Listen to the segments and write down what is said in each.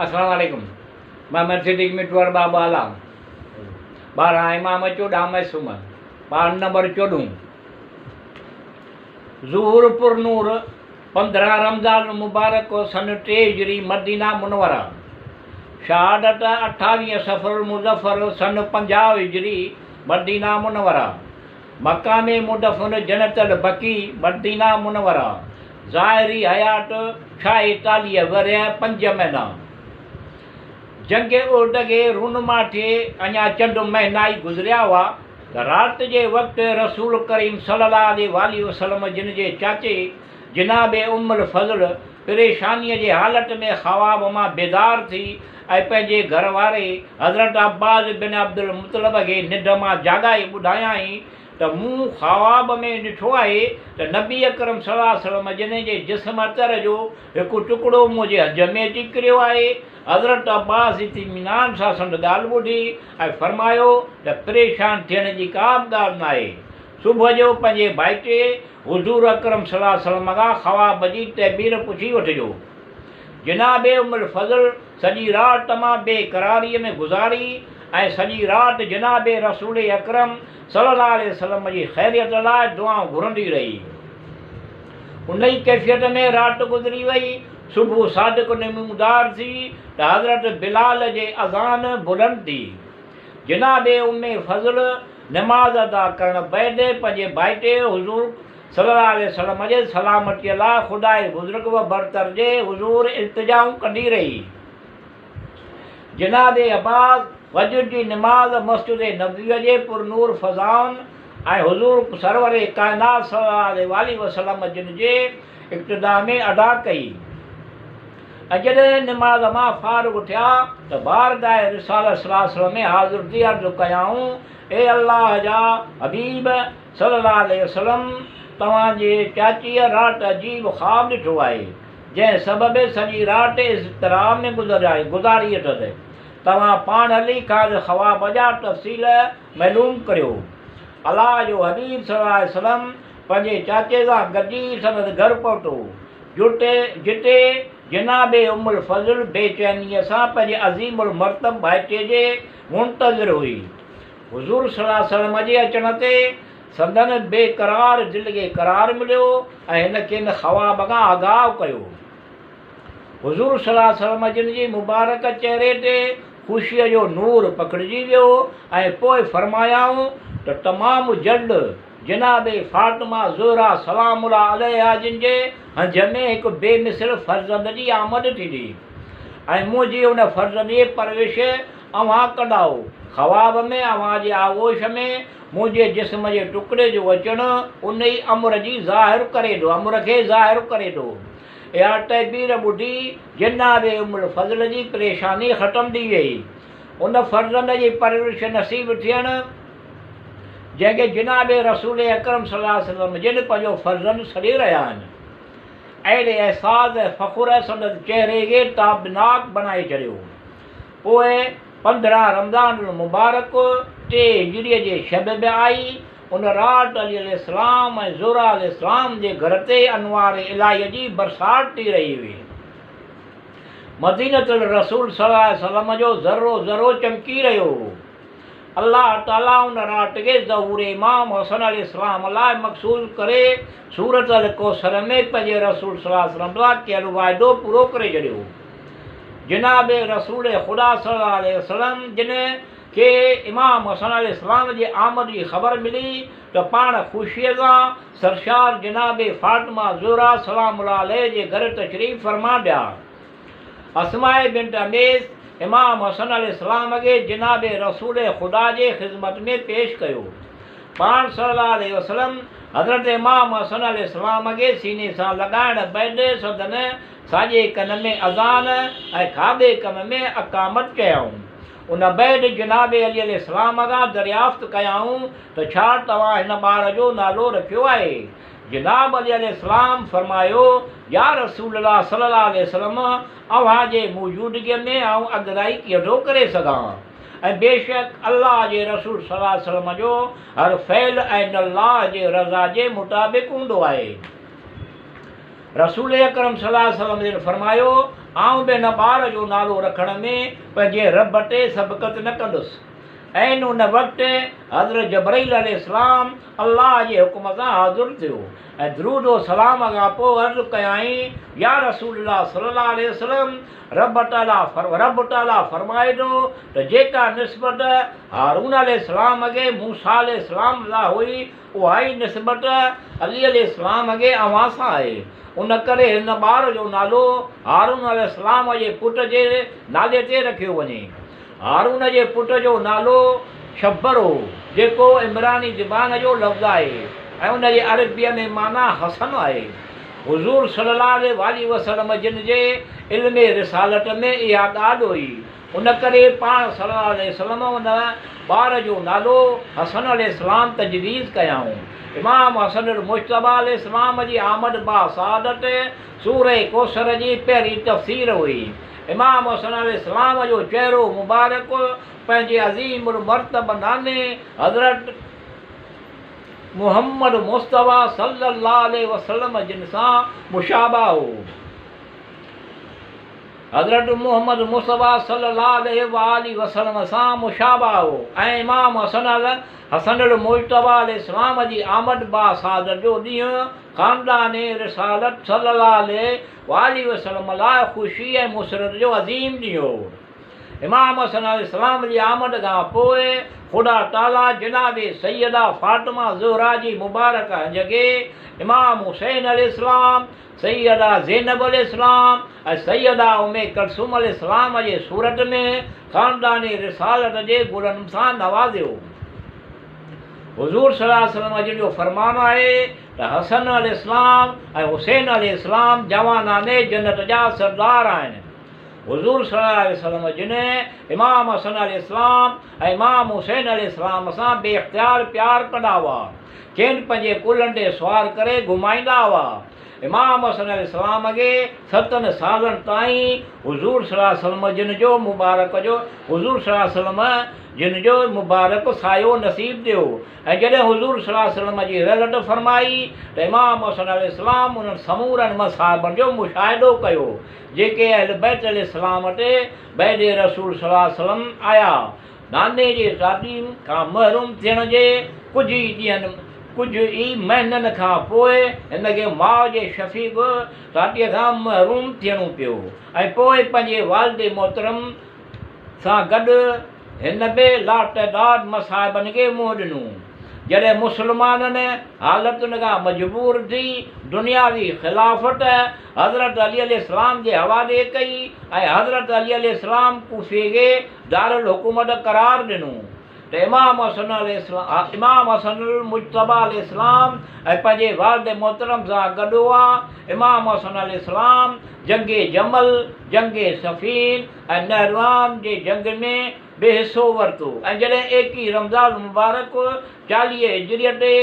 السلام عليڪم محمد صديق مٽو ارباب بالا 12 امام 14 معصوم پاڙ نمبر 14 ظهور پر نور 15 رمضان المبارڪ سن 3 هجري مدينه منوره شهادت 28 صفر المظفر سن 50 هجري مدينه منوره مقام مدفن جنت البقيع مدينه منوره ظاهري حيات 46 ورهيه 5 مهينا. جنگ احد کي رونما ٿئي اڃا چند مهينا ئي گذريا هئا ته رات جي وقت رسول ڪريم صلي الله عليه واٰله وسلم جن جي چاچي جناب ام الفضل پريشانيء جي حالت ۾ خواب مان بيدار ٿي ۽ پنهنجي گهر واري حضرت عباس بن عبدالمطلب کي ننڊ مان جاڳائي ٻڌايائين ته مون خواب ۾ ڏٺو آهي ته نبي اڪرم صلي الله عليه وسلم جن جي جسم عطر جو هڪ ٽڪڙو منهنجي هنج ۾ اچي ڪريو آهي. حضرت عباس اطمينان سان سندس ڳالهه ٻڌي ۽ فرمايو ته پريشان ٿيڻ جي ڪا به ڳالهه ناهي. صبح جو پنهنجي ڀائٽي حضور اڪرم صلي الله عليه وسلم کان خواب جي تعبير پڇي وٺجو. جناب ام الفضل سڄي رات تمام بي قراريء ۾ گذاري ۽ سڄي رات جناب رسول اڪرم صلي الله عليه وسلم جي خيريت لاء دعائون گهرندي رهي. انهيء ڪيفيت ۾ رات گذري وئي. صبح صادق نمودار ٿي ته حضرت بلال جي اذان بلند ٿي. جناب ام فضل نماز ادا ڪرڻ بعد پنهنجي ڀائٽي حضور صلي الله عليه وسلم جي سلامتيء لاء خداء بزرگ و برتر جي حضور التجائون ڪندي رهي. جناب عباس فجر جي نماز مسجد نبويء جي پرنور فضائن ۽ حضور سرور ڪائنات صلي الله عليه واٰله وسلم جن جي اقتداء ۾ ادا ڪئي ۽ جڏهن نماز مان فارغ ٿيا ته بارگاह رسالت صلي الله عليه وسلم ۾ حاضر ٿي عرض ڪيائون، اي الله جا حبيب صلي الله عليه وسلم! توهان جي چاچيء رات عجيب خواب ڏٺو آهي، جنهن سبب سڄي رات اضطراب ۾ گذاري اٿس. توهان پاڻ هلي کانئس خواب جا تفصيل معلوم ڪريو. الله جو حبيب صلي الله عليه وسلم پنهنجي چاچي سان گڏجي سندس گهر پهتو، جتي جناب ام الفضل بي چينيء سان پنهنجي عظيم المرتب ڀائٽي جي منتظر هئي. حضور صلي الله عليه وسلم جي اچڻ تي سندن بي قرار دل کي قرار مليو ۽ هن کين خواب کان آگاهه ڪيو. حضور صلي الله عليه وسلم جن جي مبارڪ چهري تي خوشيء جو نور پکڙجي ويو ۽ پوء فرمايائون ته تمام جلد جناب فاطمه زهره سلام الله عليها جن جي هنج ۾ هڪ بي مثل فرزند جي آمد ٿيندي ۽ منهنجي ان فرزند جي پرورش اوهان ڪندائو. خواب ۾ اوهان جي آغوش ۾ منهنجي جسم جي ٽڪڙي جو اچڻ انهي امر جي ظاهر ڪري ٿو امر کي ظاهر ڪري ٿو. اها تعبير ٻڌي جناب ام الفضل جي پريشاني ختم ٿي ويئي. ان فرزند جي پرورش نصيب ٿيڻ، جنهن کي جناب رسول اڪرم صلي الله عليه وسلم جن پنهنجو فرزند سڏي رهيا آهن. اهڙي احساس ۽ فخر سندس چهري کي تابناڪ بڻائي ڇڏيو. پوء 15 رمضان المبارڪ 3 هجريء جي شب به آئي. ان رات علي عليه السلام ۽ زهره عليه السلام جي گهر تي انوار الاهيء جي برسات ٿي رهي هئي. مدينة الرسول صلي الله عليه وسلم جو ذرو ذرو چمڪي رهيو هو. الله تعاليٰ ان رات کي ظهور امام حسن عليه السلام لاء مخصوص ڪري سورة الڪوثر ۾ پنهنجي رسول صلي الله عليه وسلم سان ڪيل واعدو پورو ڪري ڇڏيو. جناب رسول خدا صلي الله عليه وسلم جن کي امام حسن عليه السلام جي آمد جي خبر ملي ته پاڻ خوشيء سان سرشار جناب فاطمه زهره سلام الله عليه جي گهر تشريف فرما ٿيا. اسماء بنت عميس امام حسن عليه السلام کي جناب رسول خدا جي خدمت ۾ پيش ڪيو. پاڻ صلي الله عليه وسلم حضرت امام حسن عليه السلام کي سيني سان لڳائڻ بعد سندن ساڄي ڪن ۾ اذان ۽ کاٻي ڪن ۾ اقامت چيائون. ان بعد جناب علي عليه السلام کان دريافت ڪيائون ته ڇا توهان هن ٻار جو نالو رکيو آهي؟ جناب علي عليه السلام فرمايو، يا رسول الله صلي الله عليه وسلم اوهان جي موجودگيء ۾ آئون اڳرائي ڪيئن ٿو ڪري سگهان ۽ بيشڪ الله جي رسول صلي الله عليه وسلم جو هر فعل عين الله جي رضا جي مطابق هوندو آهي. رسول اڪرم صلي الله عليه وسلم جن فرمايو، آئون به هن ٻار جو نالو رکڻ ۾ پنهنجي رب تي سبقت نه ڪندس. عين ان وقت حضرت جبرئيل عليه السلام الله جي حڪم سان حاضر ٿيو ۽ درود و سلام کان پوء عرض ڪيائين، يا رسول الله صلي الله عليه وسلم! رب تعاليٰ رب تعاليٰ فرمائي ٿو ته جيڪا نسبت هارون عليه السلام کي موسيٰ عليه السلام سان هئي اها ئي نسبت علي عليه السلام کي اوهان سان آهي، ان ڪري هن ٻار جو نالو هارون عليه السلام جي پٽ جي نالي تي رکيو وڃي. هارون جي پٽ جو نالو شبر هو، جيڪو عمراني زبان جو لفظ آهي ۽ ان جي عربيء ۾ معنيٰ حسن آهي. حضور صلي الله عليه واٰله وسلم جن جي علم رسالت ۾ اها ڳالهه هئي، ان ڪري پاڻ صلي الله عليه وسلم ان ٻار جو نالو حسن عليه السلام تجويز ڪيائون. امام حسن المجتبيٰ عليه السلام جي آمد باسعادت سورة ڪوثر جي پهرين تفسير هئي. امام حسن عليه السلام جو چهرو مبارڪ پنهنجي عظيم المرتبه ناني حضرت محمد مصطفيٰ صلي الله عليه وسلم جن سان مشابه هو. حضرت محمد مصطفيٰ صلي الله عليه واٰله وسلم سان مشابه هو ۽ امام حسن حسن المجتبيٰ عليه السلام جي آمد باسعادت جو ڏينهن خاندان رسالت صلي الله عليه واٰله وسلم لاء خوشي ۽ مسرت جو عظيم ڏينهن هو. امام حسن عليه السلام جي آمد کان پوء خدا تعاليٰ جناب سيده فاطمه زهره جي مبارڪ هنج کي امام حسين عليه السلام، سيده زينب عليه السلام ۽ سيده ام ڪلثوم عليه السلام جي صورت ۾ خاندان رسالت جي گلن سان نوازيو. حضور صلي الله عليه وسلم جن جو فرمان آهي ته حسن عليه السلام ۽ حسين عليه السلام جوانان جنت جا سردار آهن. حضور صلي الله عليه وسلم جن امام حسن عليه السلام ۽ امام حسين عليه السلام سان بي اختيار پيار ڪندا هئا. کين پنهنجي ڪلهن تي سوار ڪري گهمائيندا هئا. امام حسن عليه السلام کي ستن سالن تائين حضور صلي الله عليه وسلم جن جو مبارڪ جو حضور صلي الله عليه وسلم جن جو مبارڪ سايو نصيب ٿيو ۽ جڏهن حضور صلي الله عليه وسلم جي رحلت فرمائي ته امام حسن عليه السلام انهن سمورن مصائبن جو مشاهدو ڪيو جيڪي اهل بيت عليه السلام تي بعد رسول صلي الله عليه وسلم آيا. ناني جي تعليم کان محروم ٿيڻ جي ڪجهه ئي ڏينهن ڪجهه ئي مهينن کان پوء هن کي ماء جي شفيق ڏاڏيء کان محروم ٿيڻو پيو ۽ پوء پنهنجي والد محترم سان گڏ هن به لاتعداد مصائبن کي منهن ڏنو. جڏهن مسلمانن حالتن کان مجبور ٿي دنياوي خلافت حضرت علي عليه السلام جي حوالي ڪئي ۽ حضرت علي عليه السلام ڪوفي کي دارالحڪومت قرار ڏنو ته امام حسن عليه السلام امام حسن المجتبيٰ عليه السلام ۽ پنهنجي والد محترم سان گڏ هئا. امام حسن عليه السلام جنگ جمل، جنگ صفين ۽ نهروان جي جنگ ۾ به حصو ورتو ۽ جڏهن ايڪيهه رمضان المبارڪ 40 هجريء تي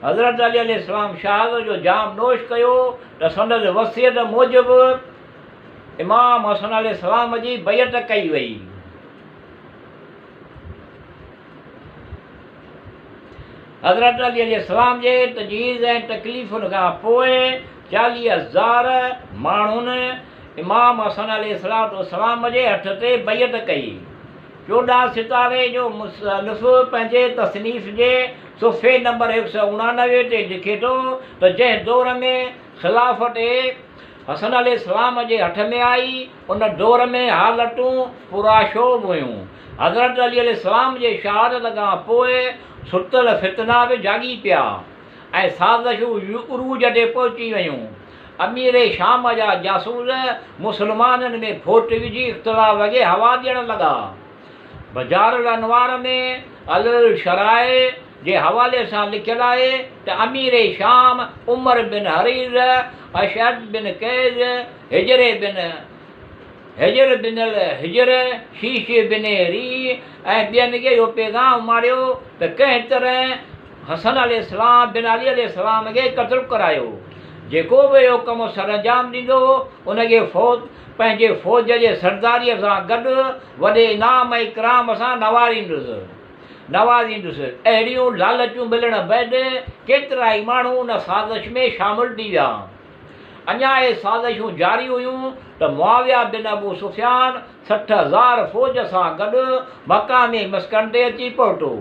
حضرت علي عليه السلام شهادت جو جام نوش ڪيو ته سندس وصيت موجب امام حسن عليه السلام جي بيعت ڪئي وئي. حضرت علي عليه السلام جي تجهيز ۽ تڪليفن کان پوء 40 هزار ماڻهن امام حسن عليه السلام جي هٿ تي بيعت ڪئي. 14 ستاري جو مصنف پنهنجي تصنيف جي صفحي نمبر 189 تي لکي ٿو ته جنهن دور ۾ خلافت حسن عليه السلام جي هٿ ۾ آئي، ان دور ۾ حالتون پرآشوب هيون. حضرت علي عليه السلام جي شهادت کان پوء ستل فتنا به جاڳي پيا ۽ سازشون عروج تي پهچي ويون. امير شام جا جاسوس مسلمانن ۾ ڦوٽ وجهي اختلاف کي هوا ڏيڻ لڳا. بجار الانوار ۾ الشرائع جي حوالي سان لکيل آهي ته امير شام عمر بن حريز، اشعث بن قيس، هجر بن هجر بن الهجر، شيش بن ري ۽ ٻين کي اهو پيغام اماڻيو ته ڪنهن طرح حسن عليه السلام بن علي عليه السلام کي قتل ڪرايو. جيڪو به اهو ڪم سرانجام ڏيندو ان کي پنهنجي فوج جي سرداريء سان گڏ وڏي انعام ۽ اڪرام سان نواريندس. نوازيندس. اهڙيون لالچون ملڻ بعد ڪيترائي ماڻهو ان سازش ۾ شامل ٿي ويا. اڃا اهي سازشون جاري هيون ته معاويه بن ابو سفيان 60,000 فوج سان گڏ مقامي مسڪن تي اچي پهتو.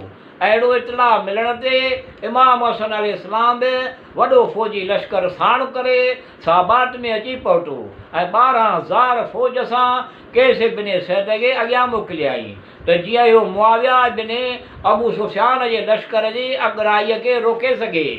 اهڙو اطلاع ملڻ تي امام حسن عليه السلام به وڏو فوجي لشڪر ساڻ ڪري ساباط ۾ اچي پهتو ۽ 12,000 فوج سان قيس بن سعد کي اڳيان موڪليائين ته جيئن اهو معاويه بن ابو سفيان جي لشڪر جي اڳرائيء کي روڪي سگهي.